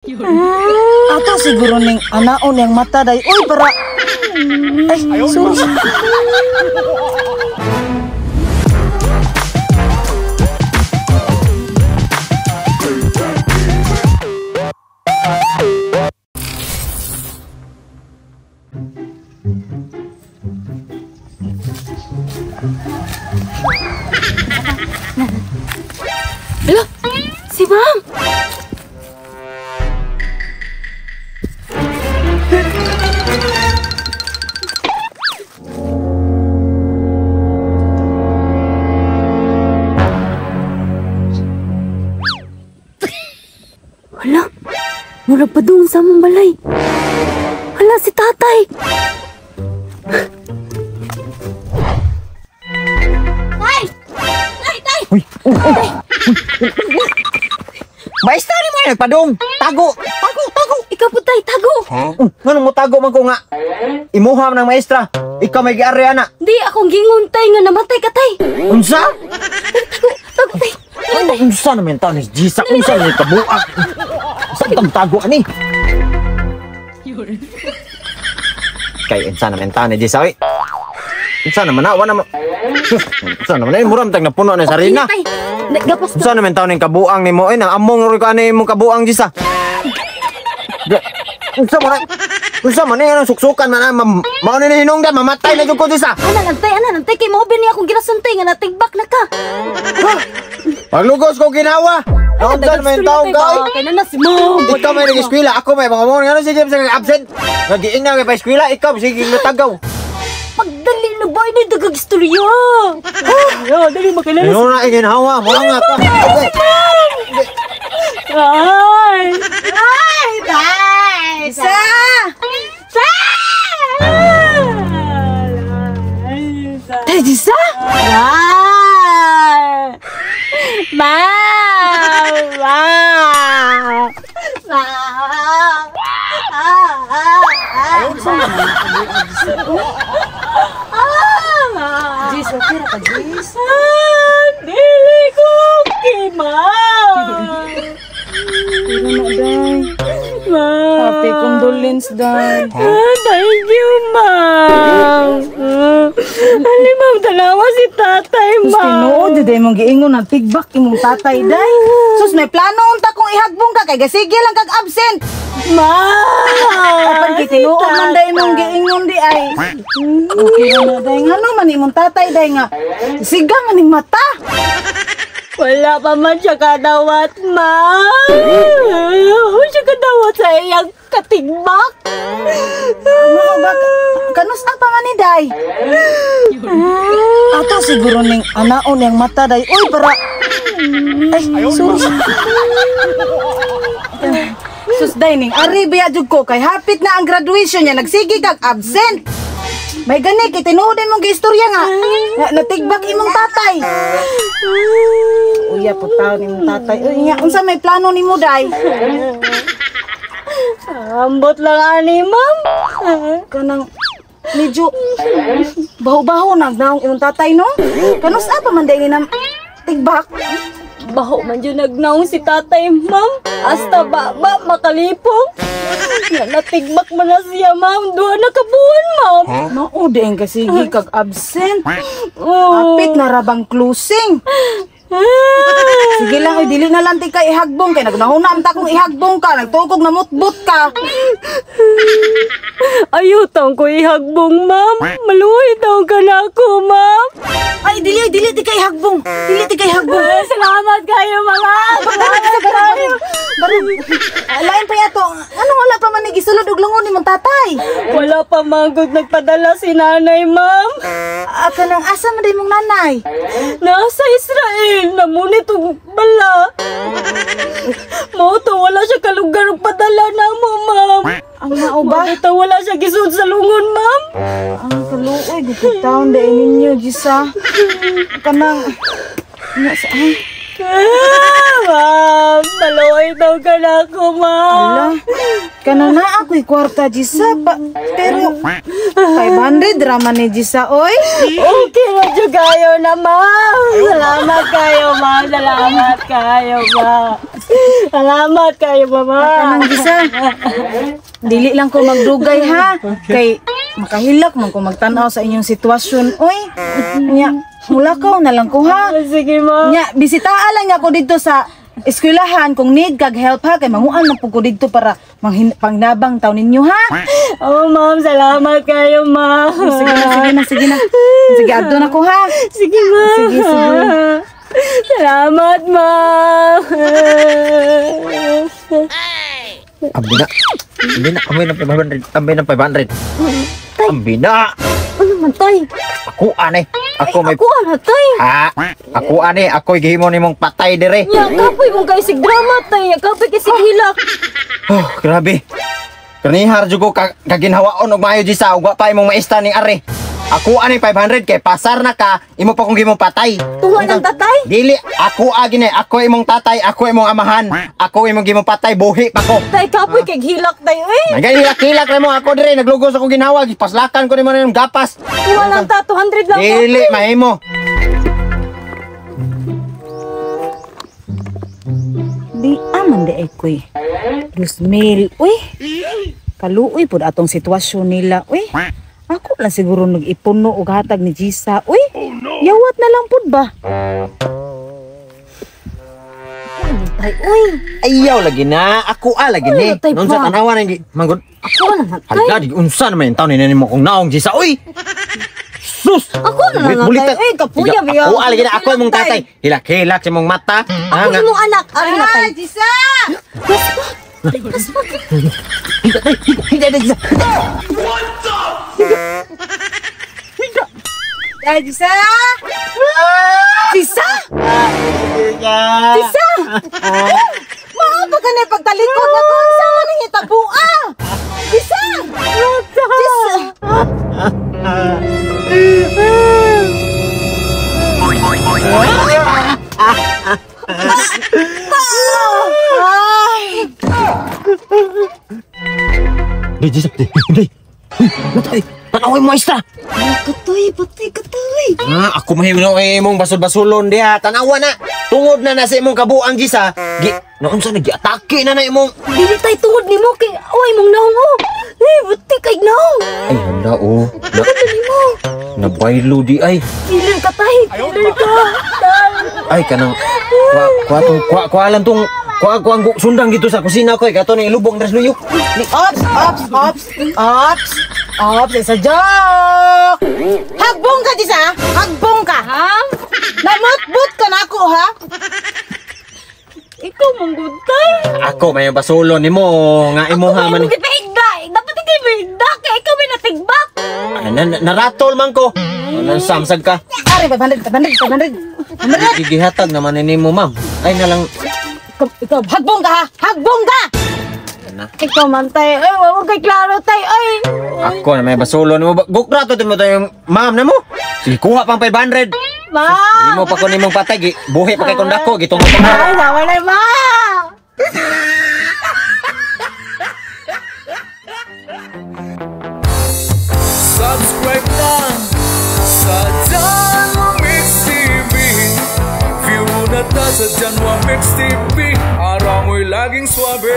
Ato siguro ning anaon yang mata day. Uy, para. Ay, sorry. Hello, si Ma'am. Hala, mura pa doon sa among balay. Hala, si tatay. Tay! Tay! Tay! Uy! Uy! Maestra ni mo nagpadong! Tago! Tago! Tago! Ikaw po tay, tago! Huh? Nganong mo tago man ko nga? Imuha man ang maestra. Ikaw may giari ana. Di, akong gingon tay nga namatay ka tay. Unsa? Tago! Tago tay! Unsa naman taon ni Jisa? Unsa naman kabuak? Saan tago ani? Kay unsa naman taon ni Jisa oy? Unsa naman na? Wala naman. Unsa naman ay muram tag napuno na sa arena. Unsa naman taon ning kabuang nimo oy? Nang among ro ko ani imong kabuang Jisa. Unsa man? Unsa man ni suksukan man mao ni hinungdan mamatay na jud ko Jisa. Ana nantay, ana nantay kay mao ni akong ginasunti nga natigbak na ka. Paglugos ko ginawa. Naunsan may taong ka oy. Kay na si Ma'am. Ikaw may nag-eskwela, ako may mga mo ngano sige sa absent. Nagiing na kay pa eskwela, ikaw sige natagaw. Pagdali na ba ini dagag istorya. Ya, dali makilala. Ano na ginhawa, mo nga ka. Ay! Ay, tay! Sa! Sa! Tay, Jisa? Ay! Ma! Ma! Ma! Jis, okay ra ka, Jis? Dili ko okay, ma'am. Happy condolence, day. Thank you, ma'am. Ali, ma'am, dalawa si tatay, ma'am. Sus, tinuod, day mong giingon ang tigbak imong tatay, day. Sus, may plano unta kung ihagbong ka, kay gasige lang kag absent. Ma'am! Apan kay tinuod man day mong giingon di ay. Okay na, day. Ngano man imong tatay, day nga. Siga man ning mata. Wala pa man siya kadawat, ma'am. Wala siya kadawat sa iyang katigbak. Ano ba? Kanus ang pa man ni day? Ato siguro ning anaon yang mata, day. Uy, para. Ay, sorry. Sus, day, ning ari biya jud ko kay hapit na ang graduation niya. Nagsige kag absent. May gani kay tinuod imong giistorya nga natigbak imong tatay. Uya po taon imong tatay. Uy, nga unsa may plano nimo day? Ambot lang ani, ma'am. Kanang medyo baho-baho nagnaong imong tatay no? Kanus pa man day ni nam tigbak? Baho man jud nagnaong si tatay, ma'am. Hasta baba makalipong. Nga natigbak man na siya, ma'am. Duha na ka buwan, ma'am. Mao di ang kasigi kag absent. Oh. Hapit na ra bang closing. Sige lang, oy, dili na lang ti ka ihagbong kay nagnahuna ta kung ihagbong ka, nagtukog na mutbot ka. Ayaw taong ko ihagbong, ma'am. Maluhi taong ka na ako, ma'am. Ay, dili, dili ti ka ihagbong. Dili ti ka ihagbong. Salamat kayo, mga. Salamat kayo. Barog, lain pa yato. Anong wala pa man gisulod og lungon nimong tatay? Wala pa manggod nagpadala si nanay, ma'am. Kanang asa man day mong nanay? Nasa Israel, namunit og bala. Mao to wala siya kalugar og padala namo, ma'am. Ang mao ba? Mao to wala siya gisud sa lungon, ma'am. Ang kaluoy gud taon day ninyo, Jisa. Kanang nga sa ay. Ma'am, maluoy daw ka na ako, ma'am. Ala. Kana na ako'y kwarta, Jisa. Pa, pero 500 raman ni Jisa, oy. Okay na jud kayo na, ma'am. Salamat kayo, ma'am. Salamat kayo, ma'am. Salamat kayo, mama. Kanang Jisa. Dili lang ko magdugay ha. Kay makahilak man ko magtan-aw sa inyong sitwasyon, oy. Nya, mulakaw na lang ko ha. Sige, ma'am. Nya, bisitaan lang niya ko dito sa eskwelahan kung need kag help ha kay manguan man pud ko didto para pangnabang taon ninyo ha. Oh, ma'am. Salamat kayo, ma'am. Sige na, sige na, sige na. Sige, adto na ko ha. Sige, ma'am. Sige, sige. Salamat, ma'am. Ambi na. Ambi na, ambi na 500, ambi na 500. Ambi na. Ano man, tay? Ako ani. Ako may Ako ana, tay. Ha, ako ani, ako'y gihimo nimong patay dire. Ya, kapoy mong kaisig drama, tay. Kapoy kaisig hilak. Oh, grabe. Kanihar jud ko kaginhawaon og maayo Jisa ug wa pa imong maista ning ari. Ako ani 500 kay pasar na ka, imo pa kong gihimong patay. Tunga ng tatay. Dili, ako agi ni, ako imong tatay, ako imong amahan, ako imong gihimong patay, buhi pa ko. Tay, kapoy kay hilak, tay. Uy, Nagahilak-hilak na mo ako dire, naglugos ako ginhawa, gipaslakan ko nimo ng gapas. tunga lang ta, 200 lang. Dili mahimo. Di aman di ay koy. 2,000, uy. Kaluoy pud atong sitwasyon nila, uy. Ako lang siguro nag-ipuno og hatag ni Jisa, uy. Yawat na lang pud ba? Tay, uy. Ayaw lagi na, ako a lagi ni. Ay, tay Nun sa pa. tanawa na manggod. Ako na lang, tay. Hala, di unsa naman yung taon ni nimo kong naong Jisa, uy. Sus! Ako na lang, tay. Uy, kapuya, biya. Ako a lagi na, ako imong tatay. Hilak-hilak sa imong mata. Ako imong anak. Ari na, tay. Ah, Jisa! Higa, higa, Jisa. Ay, Jisa! Jisa! Jisa! Mao pa ka na pagtalikod na kung sa man ang hitabua! Jisa! Jisa! Ay! Di, Jisa, di, di. Uy, natay. Tanawin mo, maestra. Katoy, patay, katoy. Ah, ako mahimo kay imong basol-basulon diha. Tanawa na. Tungod na na sa imong kabuang Jisa. Gi, naunsa na giatake na na imong. Dili tay tungod nimo kay oy mong naong oh. Eh, buti kay naong. Ay, hala oh. Na, nabaylo di ay. Killer ka tay, killer ka. Tay. Ay kanang kwa kwa tong kwa kwa lang tong kwa kwa ang sundang dito sa kusina ko eh kato ni ilubong dres luyok. Ops, ops, ops, ops, ops, it's a joke! Hagbong ka, Jisa! Hagbong ka! Ha? Namutbut ka na ako, ha? Ikaw mong good tay. Ako may basulon nimo nga imo ha man. Ako gipahigda. Dapat ikaw mahigda kay ikaw may natigbak. Ay, naratol man ko. Nang samsag ka. Ari, 500, 500, 500. Gigihatag naman ni nimo, ma'am. Ay na lang. Ikaw, hagbong ka, ha? Hagbong ka! Na. Ikaw man tay. Ay, wa kay klaro tay. Ay. Ako na may basulon nimo. Gukrato din mo tayo ma'am na mo. Sige, kuha pang 500. Ma. Nimo pa ko nimong patay, gi, buhi pa kay kung dako gitungo pa. Ay, sama na ma. Subscribe na sa Janwa Mix TV. View na ta sa Janwa Mix TV. Araw mo'y laging swabe.